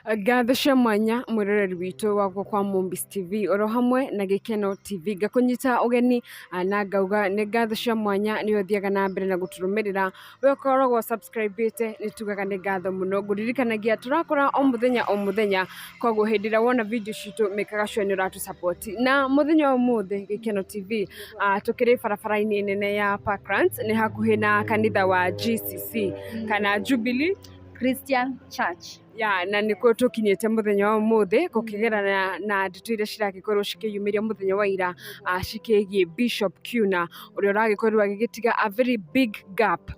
Ngatho cia mwanya mwĩroreri witũ wa kwa Mombis TV oro hamwe na Gĩkeno TV. Ngakũnyita ũgeni na ngauga nĩ ngatho cia mwanya nĩ ũthiaga na mbere na gũtũrũmĩrĩra. We ũkoragwo subscribe-ĩte nĩ tugaga nĩ ngatho mũno. Ngũririkanagia tũrakora o mũthenya o mũthenya, koguo hĩndĩ ĩrĩa wona video citũ mĩkaga sure nĩ ũratũ support. Na mũthenya wa ũmũthĩ Gĩkeno TV tũkĩrĩ barabara-inĩ nene ya Parklands, nĩ hakuhĩ na kanitha wa GCC kana Jubilee Christian Church. Ya, na nĩkuo tũkinyĩte mũthenya wa ũmũthĩ gũkĩgerana na ndeto iria ciragĩkorwo cikĩyumĩria mũthenya wa ira cikĩgiĩ Bishop Kiuna ũrĩa ũragĩkorirwo agĩgĩtiga a very big gap.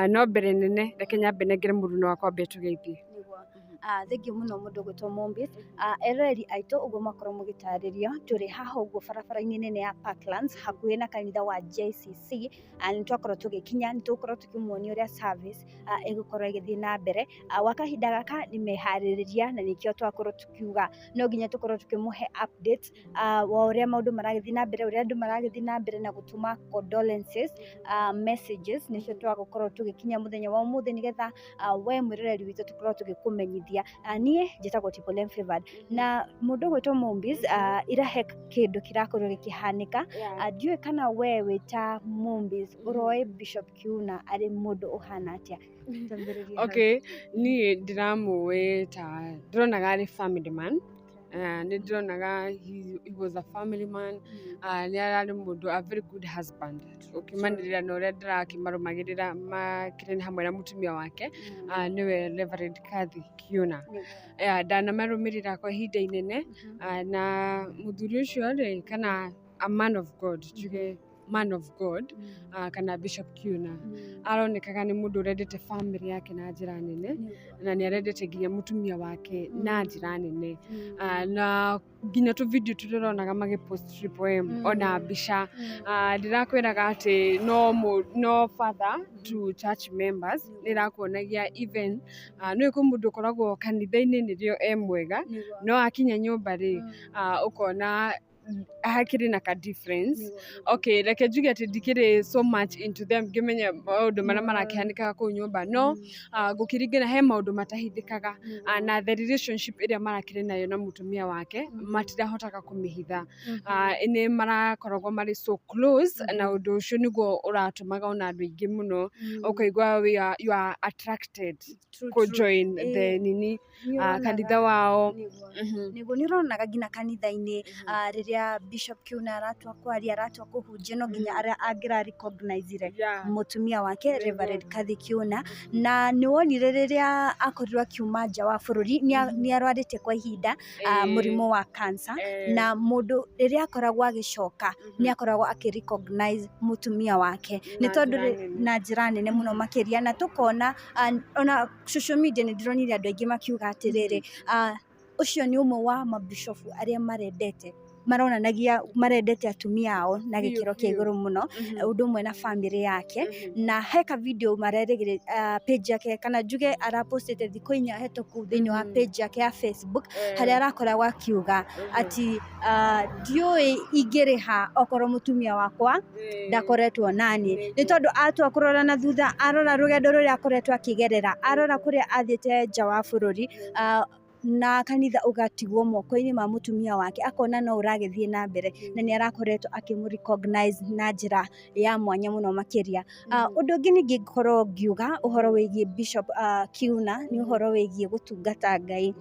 No mbere nene reke nyambe nengere mũruna wakwa ambe atũgeithie. Thengiũ mũno mũndũ ũgwĩtwo Mombis. Eroreri aitũ, ũguo mwakorwo mũgĩtarĩrio, tũrĩ haha ũguo barabara-inĩ nene ya Parklands hakuhĩ na kanitha wa JCC. Nĩ twakorwo tũgĩkinya, nĩ tũgũkorwo tũkĩmuonia ũrĩa service ĩgũkorwo ĩgĩthiĩ na mbere. Gwa kahinda gaka nĩ meharĩrĩria na nĩkĩo twakorwo tũkiuga no nginya tũkorwo tũkĩmũhe updates wa ũrĩa maũndũ maragĩthiĩ na mbere, ũrĩa andũ maragĩthiĩ na mbere na gũtũma condolences messages. Nĩcio twagũkorwo tũgĩkinya mũthenya wa ũmũthĩ nĩgetha we mwĩroreri witũ tũkorwo tũgĩkũmenyithia. Niĩ njĩtagwo Tipolem Favored na mũndũ ũgwĩtwo Mombis, ira he kĩndũ kĩrakorwo gĩkĩhanĩka. Ndiũĩ kana we wĩ ta Mombis ũroĩ Bishop Kiuna arĩ mũndũ ũhana atĩa? Twambĩrĩrie hau. Okay, niĩ ndĩramũĩ ta ndĩronaga arĩ family man. Nĩ ndĩronaga he was a family man. Nĩ ararĩ mũndũ a very good husband ũkĩmanĩrĩra na ũrĩa ndĩrakĩmarũmagĩrĩra makĩrĩ hamwe na mũtumia wake, nĩwe Reverend Kathy Kiuna. Yeah, ndanamarũmĩrĩra kwa ihinda inene, na mũthuri ũcio rĩ, kana a man of God, njuge man of God, kana Bishop Kiuna aronekaga nĩ mũndũ ũrendete family yake na njĩra nene, na nĩ arendete nginya mũtumia wake na njĩra nene. Na nginya tũ video tũrĩa ũronaga magĩpost Triple M ona mbica, ndĩrakwĩraga atĩ no father to church members, nĩ ĩrakuonagia even nĩ kwĩ mũndũ ũkoragwo kanitha-inĩ nĩrĩo e mwega, no akinya nyũmba rĩ, ũkona hakĩrĩ na ka difference. Okay, reke njuge atĩ ndikĩrĩ so much into them ngĩmenye maũndũ marĩa marakĩhanĩkaga kũu nyũmba, no gũkĩringana he maũndũ matahithĩkaga, na the relationship ĩrĩa marakĩrĩ nayo na mũtumia wake matirahotaga kũmĩhitha. Nĩ marakoragwo marĩ so close, na ũndũ ũcio nĩguo ũratũmaga ona andũ aingĩ mũno ũkaigua you are attracted kũ join the nini kanitha wao. Nĩguo nĩ ũronaga nginya kanitha-inĩ, rĩrĩa Bishop Kiuna aratua kwaria, aratua kũhunjia, no nginya angĩra recognize mũtumia wake Reverend Kathy Kiuna. Na nĩ wonire rĩrĩa akorirwo akiuma nja wa bũrũri, nĩ arwarĩte kwa ihinda mũrimũ wa cancer, na mũndũ rĩrĩa akoragwo agĩcoka nĩ akoragwo akĩ recognize mũtumia wake nĩ tondũ na njĩra nene mũno makĩria. Na tũkona ona social media nĩ ndĩronire andũ aingĩ makiuga atĩrĩrĩ, ũcio nĩ ũmwe wa mabishofu arĩa marendete, maronanagia marendete atumia ao na gĩkĩro kĩa igũrũ mũno, ũndũ ũmwe na bamĩrĩ yake. Na he ka video marerĩgĩrĩra page yake, kana njuge arapostĩte thikũ 4 hetũku thĩinĩ wa page yake ya Facebook, harĩa arakoragwo akiuga ati ndiũĩ ingĩrĩha okorwo mũtumia wakwa ndakoretwo nani, nĩ tondũ atua kũrora na thutha, arora rũgendo rũrĩa akoretwo akĩgerera, arora kũrĩa athiĩte nja wa bũrũri, na kanitha ũgatigwo moko-inĩ ma mũtumia wake, akona no ũragĩthiĩ na mbere na nĩ arakoretwo akĩmũ recognize na njĩra ya mwanya mũno makĩria. Ũndũ ũngĩ ningĩ ngorwo ngiuga ũhoro wĩgiĩ Bishop Kiuna nĩ ũhoro wĩgiĩ gũtungata Ngai.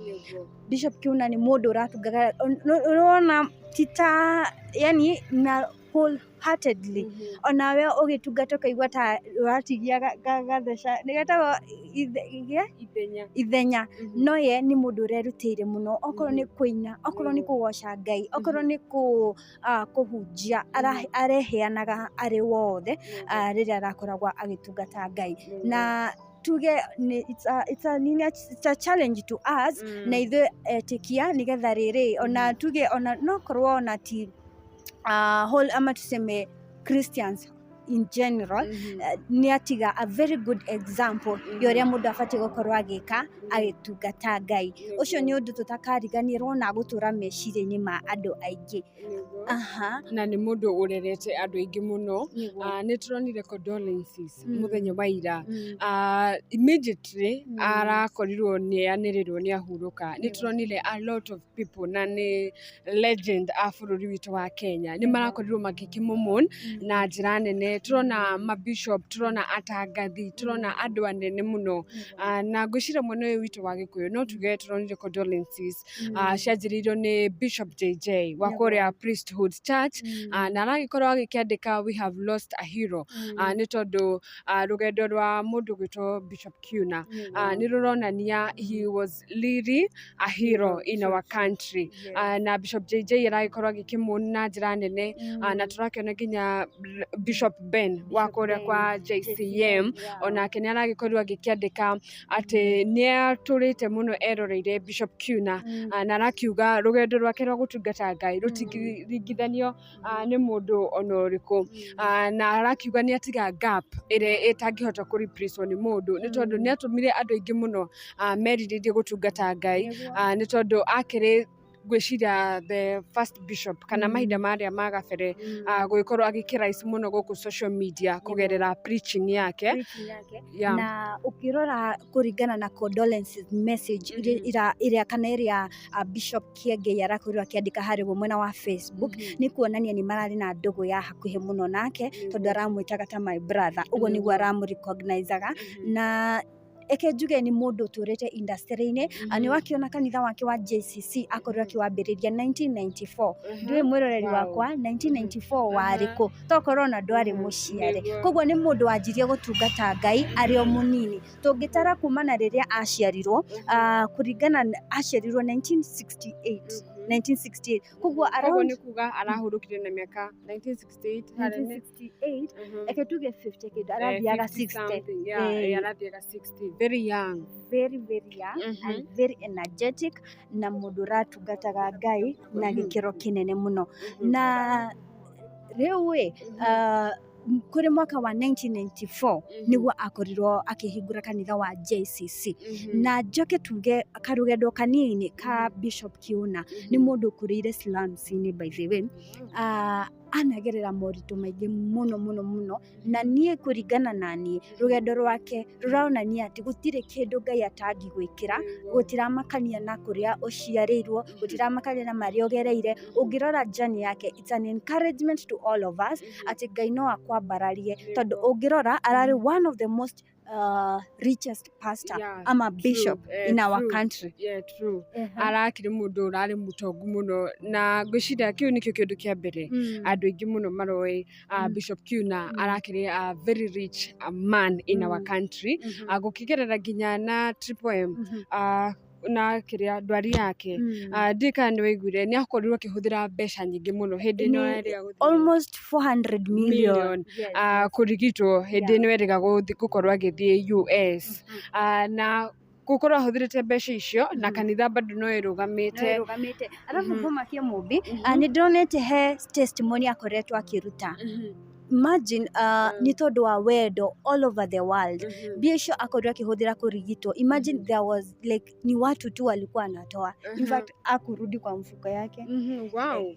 Bishop Kiuna nĩ mũndũ ũratungata, ũrona ti ta yani na wholeheartedly, onawe ũgĩtungata ũkaigua ta ũratigia gatheca nĩ getagwo ithenya. Ithenya. No ye nĩ mũndũ ũrerutĩire mũno, okorwo nĩ kũina, okorwo nĩ kũgoca Ngai, okorwo nĩ kũhunjia, areheanaga arĩ wothe rĩrĩa arakoragwo agĩtungata Ngai. Na tuge it's a challenge to us na ithuĩ etĩkia, nĩgetha rĩrĩ ona tuge ona no korwo ona ti whole, ama tuseme Christians in general, nĩ atiga a very good example ya ũrĩa mũndũ abatiĩ gũkorwo agĩka agĩtungata Ngai. Ũcio nĩ ũndũ tũtakariganĩrwo na gũtũra meciria-inĩ ma andũ aingĩ. Aha. Na nĩ mũndũ ũrerete andũ aingĩ mũno. Nĩguo. Nĩ tũronire condolences mũthenya wa ira. Immediately arakorirwo nĩ anĩrĩrwo nĩ ahurũka, nĩ tũronire a lot of people na nĩ legend a bũrũri witũ wa Kenya nĩ marakorirwo magĩkĩmũmourn na njĩra nene. Tũrona mabishop, tũrona atangathi, tũrona andũ anene mũno. Na ngwĩciria mwena ũyũ witũ wa Gĩkũyũ no tuge tũronire condolences cianjĩrĩirio nĩ Bishop JJ wa kũrĩa Priesthood Church, na aragĩkorwo agĩkĩandĩka, "We have lost a hero," nĩ tondũ rũgendo rwa mũndũ gwĩtwo Bishop Kiuna nĩ rũronania he was really a hero in our country. Na Bishop JJ aragĩkorwo agĩkĩmourn na njĩra nene, na tũrakĩona nginya Bishop Ben wa kũrĩa kwa JCM onake nĩ aragĩkorirwo agĩkĩandĩka atĩ nĩ atũrĩte mũno eroreire Bishop Kiuna, na arakiuga rũgendo rwake rwa gũtungata Ngai rũtingĩringithanio nĩ mũndũ ona ũrĩkũ, na arakiuga nĩ atiga gap ĩrĩa ĩtangĩhota kũ replace nĩ mũndũ, nĩ tondũ nĩ atũmire andũ aingĩ mũno merirĩrie gũtungata Ngai, nĩ tondũ akĩrĩ ngwĩciria the first bishop kana mahinda marĩa ma gabere gũgĩkorwo agĩkĩrais mũno gũkũ social media kũgerera preaching yake. Preaching yake. Yeah. Na ũkĩrora kũringana na condolences message ĩrĩa kana ĩrĩa Bishop Kiengei arakorirwo akĩandĩka harĩ guo mwena wa Facebook, nĩ kuonania nĩ mararĩ na ndũgũ ya hakuhĩ mũno nake, tondũ aramwĩtaga ta "my brother", ũguo nĩguo aramũrecognizaga. Na eke njuge nĩ mũndũ ũtũrĩte industry-inĩ. Nĩ wakĩona kanitha wake wa JCC akorirwo akĩwambĩrĩria 1994. Ndiũĩ mwĩroreri wakwa 1994 warĩ kũ, tokorwo ona ndwarĩ mũciare. Koguo nĩ mũndũ wanjirie gũtungata Ngai arĩ o mũnini. Tũngĩtara kuma na rĩrĩa aciarirwo, kũringana aciarirwo 1968, 1968, koguo Koguo around nĩ kuga arahurũkire na mĩaka 1968 harĩa nĩ 1968, eke tuge 50 kĩndũ, arathiaga 50 60. Something, yeah, arathiaga 60, very young. Very very young and very energetic, na mũndũ ũratungataga Ngai na gĩkĩro kĩnene mũno. Na rĩu ĩ, kũrĩ mwaka wa 1994 nĩguo akorirwo akĩhingũra kanitha wa JCC. Na njoke tuge karũgendo kanini ka Bishop Kiuna, nĩ mũndũ ũkũrĩire slums-inĩ, by the way. Anagerera moritũ maingĩ mũno mũno mũno, na niĩ kũringana na niĩ rũgendo rwake rũronania atĩ gũtirĩ kĩndũ Ngai atangĩgwĩkĩra. Gũtiramakania na kũrĩa ũciarĩirwo, gũtiramakania na marĩa ũgereire. Ũngĩrora journey yake, it's an encouragement to all of us atĩ Ngai no akwambararie, tondũ ũngĩrora ararĩ one of the most richest pastor ama bishop in our country. Yeah, true. Arakĩrĩ mũndũ ũrarĩ mũtongu mũno, na ngwĩciria kĩu nĩkĩo kĩndũ kĩa mbere andũ aingĩ mũno maroĩ Bishop Kiuna. Arakĩrĩ a very rich man in our country. Gũkĩgerera nginya na Triple M na kĩrĩa ndwari yake. Ndiũĩ kana nĩ waiguire nĩ akorirwo akĩhũthĩra mbeca nyingĩ mũno hĩndĩ ĩno erĩga gũthiĩ Almost 400 million. Million. Kũrigitwo hĩndĩ ĩno erĩga gũkorwo agĩthiĩ US, na gũkorwo ahũthĩrĩte mbeca icio na kanitha bado no ĩrũgamĩte. Ĩrũgamĩte. Arabu ngũmakie mũmbi, nĩ ndonete he testimony akoretwo akĩruta. Imagine, nĩ tondũ wa wendo all over the world, mbia icio akorirwo akĩhũthĩra kũrigitwo, imagine there was like ni watu tu walikuwa anatoa. In fact, akurudi kwa mfuko yake.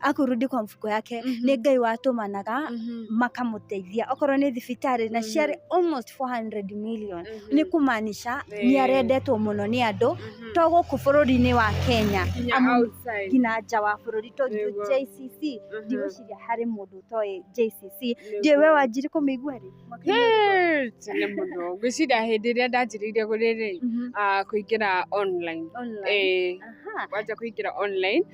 Akurudi kwa mfuko yake. Nĩ Ngai watũmanaga makamũteithia okorwo nĩ thibitarĩ, na ciarĩ almost 400 million. Nĩ kumaanisha nĩ arendetwo mũno nĩ andũ, to gũkũ bũrũri-inĩ wa Kenya, Nginya outside. Nginya nja wa bũrũri, tondũ JCC, ndigwĩciria harĩ mũndũ ũtoĩ JCC. Ndiũĩ we wanjiri kũmĩigua rĩ? Mwaka-inĩ ũrĩkũ? Hey, tene mũno, ngwĩciria hĩndĩ ĩrĩa ndanjĩrĩirie rĩrĩ kũingĩra online. Online. Wanja kũingĩra online,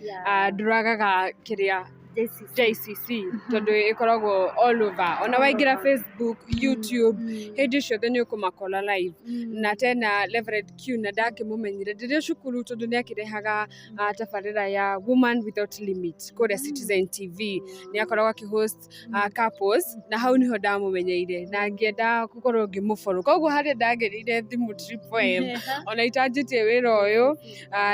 ndũragaga kĩrĩa JCC. JCC, tondũ ĩkoragwo all over, ona waingĩra Facebook, YouTube, hĩndĩ ciothe nĩ ũkũmakora live. Na tena Reverend Kiuna ndakĩmũmenyire ndĩrĩ cukuru, tondũ nĩ akĩrehaga tabarĩra ya Woman Without Limit kũrĩa Citizen TV. Nĩ akoragwo akĩhost couples, na hau niho ndamũmenyeire na ngĩenda gũkorwo ngĩmũfollow. Koguo harĩa ndagereire thimũ Triple M, ona itanjĩtie wĩra ũyũ,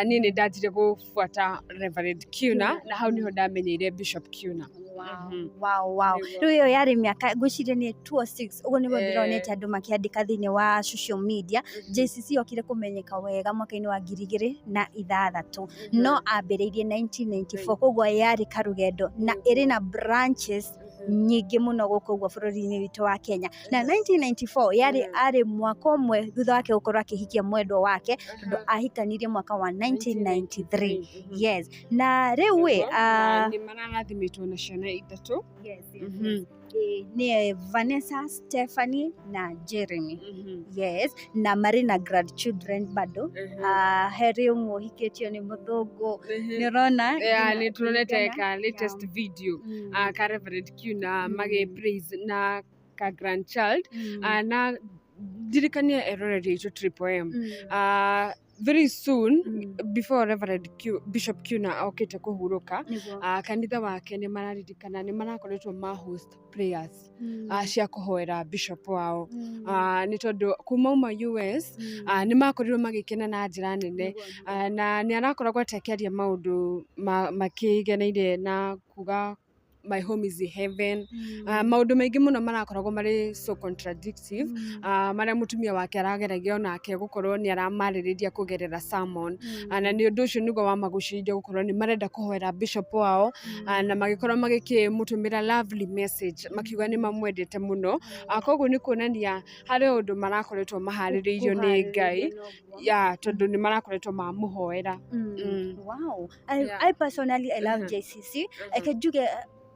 niĩ nĩ ndanjire gũbuata Reverend Kiuna, na hau niho ndamenyeire Bishop. Bishop Kiuna. Wow. Nĩguo. Rĩu ĩyo yarĩ mĩaka ngwĩciria nĩ 206 ũguo nĩguo ndĩronete andũ makĩandĩka thĩinĩ wa social media. JCC yokire kũmenyeka wega mwaka-inĩ wa 2006, no ambĩrĩirie 1994, koguo yarĩ karũgendo na ĩrĩ na branches nyingĩ mũno gũkũ ũguo bũrũri-inĩ witũ wa Kenya. Na 1994 yarĩ arĩ mwaka ũmwe thutha wake gũkorwo akĩhikia mwendwa wake, tondũ ahikanirie mwaka wa 1993. Yes, na rĩu ĩ Nĩ mararathimĩtwo na ciana ithatũ. Yes. Nĩ Vanessa, Stephanie na Jeremy. Yes, na marĩ na grandchildren bado. Harĩ ũmwe ũhikĩtio nĩ mũthũngũ, nĩ ũrona. Yeah, nginya nĩ turonete kũringana- ka latest video ka Reverend Kiuna magĩ praise na ka grandchild. Na ndirikanie eroreri aitũ Triple M, very soon before Reverend Bishop Kiuna okĩte kũhurũka, Nĩguo. Kanitha wake nĩ mararirikana nĩ marakoretwo ma host prayers cia kũhoera bishop wao, nĩ tondũ kuma uma US nĩ makorirwo magĩkena na njĩra nene. Na nĩ arakoragwo ta akĩaria maũndũ makĩgeneire na kuga "My home is in heaven". Maũndũ maingĩ mũno marakoragwo marĩ so contradictive, marĩa mũtumia wake arageragia onake gũkorwo nĩ aramarĩrĩria kũgerera sermon. Na nĩ ũndũ ũcio nĩguo wamagucĩrĩirie gũkorwo nĩ marenda kũhoera bishop wao, na magĩkorwo magĩkĩmũtũmĩra lovely message makiuga nĩ mamwendete mũno. Koguo nĩ kuonania harĩ ũndũ marakoretwo maharĩrĩirio nĩ Ngai ya tondũ nĩ marakoretwo mamũhoera. Wow. I personally, I love JCC. Reke njuge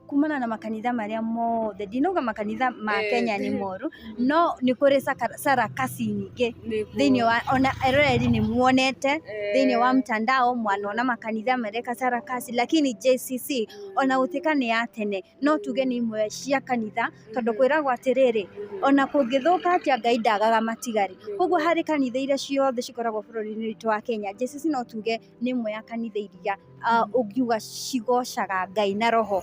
kumana na makanitha marĩa mothe, ndinauga makanitha ma Kenya nĩ moru, no nĩ kũrĩ sarakasi nyingĩ thĩinĩ wa, ona eroreri nĩ muonete thĩinĩ wa mtandao, mwanona makanitha mareka sarakasi, lakini JCC ona gũtuĩka nĩ ya tene, no tuge nĩ imwe cia kanitha, tondũ kwĩragwo atĩrĩrĩ, ona kũngĩthũka atĩa, Ngai ndagaga matigari. Koguo harĩ kanitha iria ciothe cikoragwo bũrũri-inĩ witũ wa Kenya, JCC no tuge nĩ ĩmwe ya kanitha iria ũngiuga cigocaga Ngai na roho.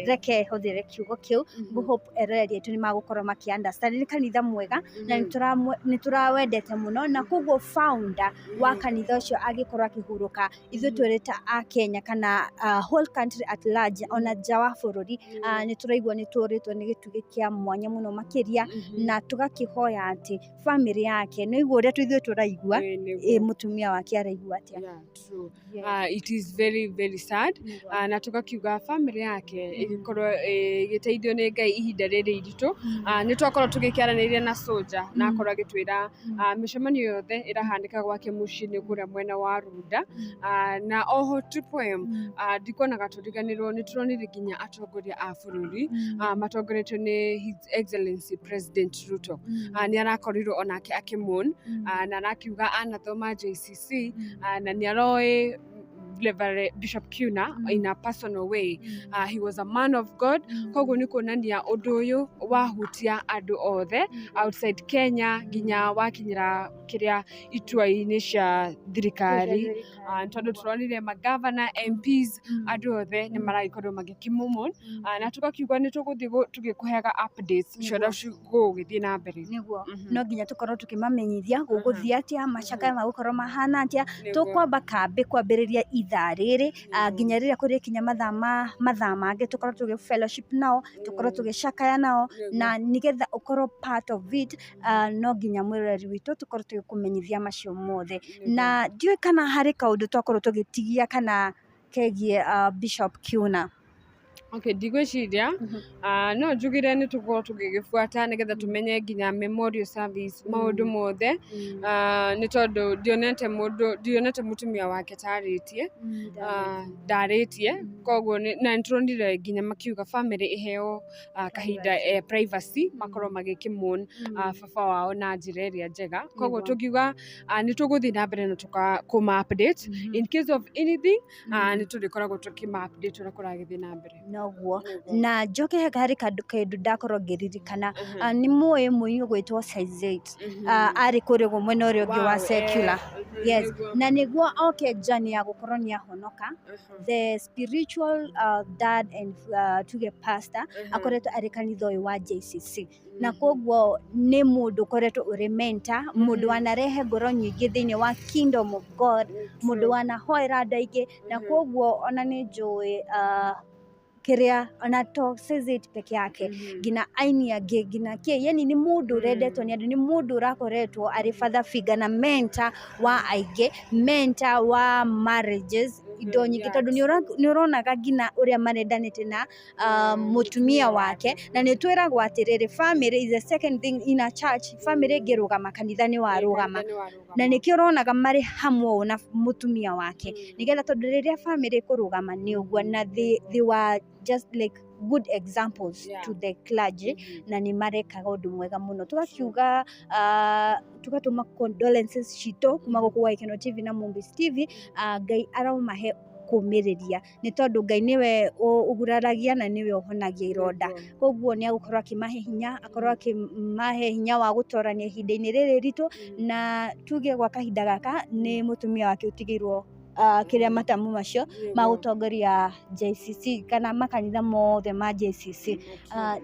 Reke hũthĩre kiugo kĩu. Ngũ-hope eroreri aitũ nĩ magũkorwo makĩ understand nĩ kanitha mwega na nĩ tũrawendete mũno, na koguo founder wa kanitha ũcio agĩkorwo akĩhurũka, ithuĩ twĩrĩ ta a Kenya kana whole country at large, ona nja wa bũrũri, nĩ tũraigua nĩ tũrĩtwo nĩ gĩtugĩ kĩa mwanya mũno makĩria, na tũgakĩhoya atĩ family yake nĩ igua ũrĩa ithuĩ tũraigua, ĩ mũtumia wake araigua atĩa? Yeah, true. It is very very sad. Na tũgakiuga family yake ĩgĩkorwo ĩgĩteithio nĩ Ngai ihinda rĩrĩ iritũ. Nĩ twakorwo tũgĩkĩaranĩria na Soja na akorwo agĩtwĩra mĩcemanio yothe ĩrahanĩka gwake mũciĩ-inĩ kũrĩa mwena wa Runda. Na oho Triple M, ndikuonaga tũriganĩrwo nĩ tũronire nginya atongoria a bũrũri matongoretio nĩ His Excellency President Ruto. Nĩ arakorirwo onake akĩmourn, na arakiuga anathoma JCC, na nĩ aroĩ Reverend Bishop Kiuna in a personal way. He was a man of God. Koguo nĩ kuonania ũndũ ũyũ wahutia andũ othe outside Kenya nginya wakinyĩra kĩrĩa itua-inĩ cia thirikari, tondũ tũronire magavana, MPs, andũ othe nĩ maragĩkorwo magĩkĩmũmourn, na tũgakiuga nĩ tũgũthiĩ tũgĩkũheaga updates cia ũrĩa gũgũgĩthiĩ na mbere. Nĩguo, no nginya tũkorwo tũkĩmamenyithia gũgũthiĩ atĩa, macakaya magũkorwo mahana atĩa. Tũkwamba kambĩ kwambĩrĩria ithaa rĩrĩ nginya rĩrĩa kũrĩkinya mathaa ma mathaa mangĩ, tũkorwo tũgĩ fellowship nao, tũkorwo tũgĩcakaya nao, na nĩgetha ũkorwo part of it, no nginya mwĩroreri witũ tũkorwo tũgĩkũmenyithia macio mothe. Na ndiũĩ kana harĩ kaũndũ twakorwo tũgĩtigia kana kegiĩ Bishop Kiuna. Okay, ndigwĩciria, no njugire nĩ tũkorwo tũgĩgĩbuata nĩgetha tũmenye nginya memorial service, maũndũ mothe, nĩ tondũ ndionete mũndũ, ndionete mũtumia wake tarĩtie, ndarĩtie. Koguo na nĩ tũronire nginya makiuga family ĩheo kahinda, privacy, makorwo magĩkĩmourn baba wao na njĩra ĩrĩa njega. Koguo tũngiuga nĩ tũgũthiĩ na mbere na kũma update in case of anything, nĩ tũrĩkoragwo tũkĩma update ũrĩa kũragĩthiĩ na mbere. Noguo, na njoke harĩ kĩndũ ndakorwo ngĩririkana. Nĩ mũĩ mũini ũgwĩtwo Size 8, arĩ kũrĩa ũguo mwena ũrĩa ũngĩ wa secular. Yes, na nĩguo oke journey ya gũkorwo nĩ ahonoka, the spiritual dad and tuge pastor akoretwo arĩ kanitha ũyũ wa JCC, na koguo nĩ mũndũ ũkoretwo ũrĩ mentor, mũndũ wanarehe ngoro nyingĩ thĩinĩ wa kingdom of God, mũndũ wanahoera andũ aingĩ, na koguo ona nĩ njũĩ Kĩrĩa ona to Sezit peke yake, nginya aini angĩ, nginya kĩ, yani nĩ mũndũ ũrendetwo nĩ andũ, nĩ mũndũ ũrakoretwo arĩ father figure na mentor wa aingĩ, mentor wa marriages, indo nyingĩ, tondũ nĩ ũronaga nginya ũrĩa marendanĩte na mũtumia wake. Na nĩ twĩragwo atĩrĩrĩ, family is the second thing in a church. Family ĩngĩrũgama, kanitha nĩ warũgama. Na nĩkĩo ũronaga marĩ hamwe ũũ na mũtumia wake, nĩgetha tondũ rĩrĩa family ĩkũrũgama nĩ ũguo, na they were just like good examples to the clergy, na nĩ marekaga ũndũ mwega mũno. Tũgakiuga tũgatũma condolences citũ kuma gũkũ gwa Gĩkeno TV na Mumbis TV. Ngai aromahe kũmĩrĩria, nĩ tondũ Ngai nĩwe ũguraragia na nĩwe ũhonagia ironda. Koguo nĩ agũkorwo akĩmahe hinya, akorwo akĩmahe hinya wa gũtorania ihinda-inĩ rĩrĩ ritũ. Na tuge gwa kahinda gaka nĩ mũtumia wake ũtigĩirwo kĩrĩa matamu macio ma gũtongoria JCC kana makanitha mothe ma JCC.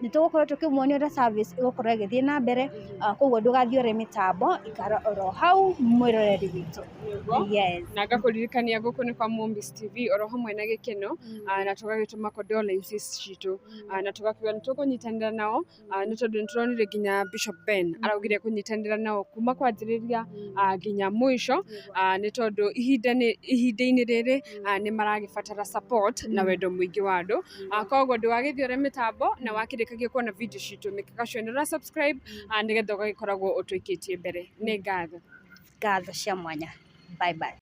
Nĩ tũgũkorwo tũkĩmuonia ũrĩa service ĩgũkorwo ĩgĩthiĩ na mbere, koguo ndũgathiĩ mĩtambo, ikara oro hau, mwĩroreri witũ. Yes. Na ngakũririkania gũkũ nĩ kwa Mumbis TV oro hamwe na Gĩkeno, na tũgagĩtũma condolences citũ, na tũgakiuga nĩ tũkũnyitanĩra nao, nĩ tondũ nĩ tũronire nginya Bishop Ben araugire kũnyitanĩra nao kuma kwanjĩrĩria nginya mũico, nĩ tondũ ihinda-inĩ rĩrĩ nĩ maragĩbatara support na wendo mũingĩ wa andũ. Koguo ndũgagĩthiĩ mĩtambo, na wakĩrĩkagia kuona video citũ, mĩkaga sure nĩ ũra subscribe, nĩgetha ũgagĩkoragwo ũtũikĩtie mbere. Nĩ ngatho. Ngatho cia mwanya. Bye bye.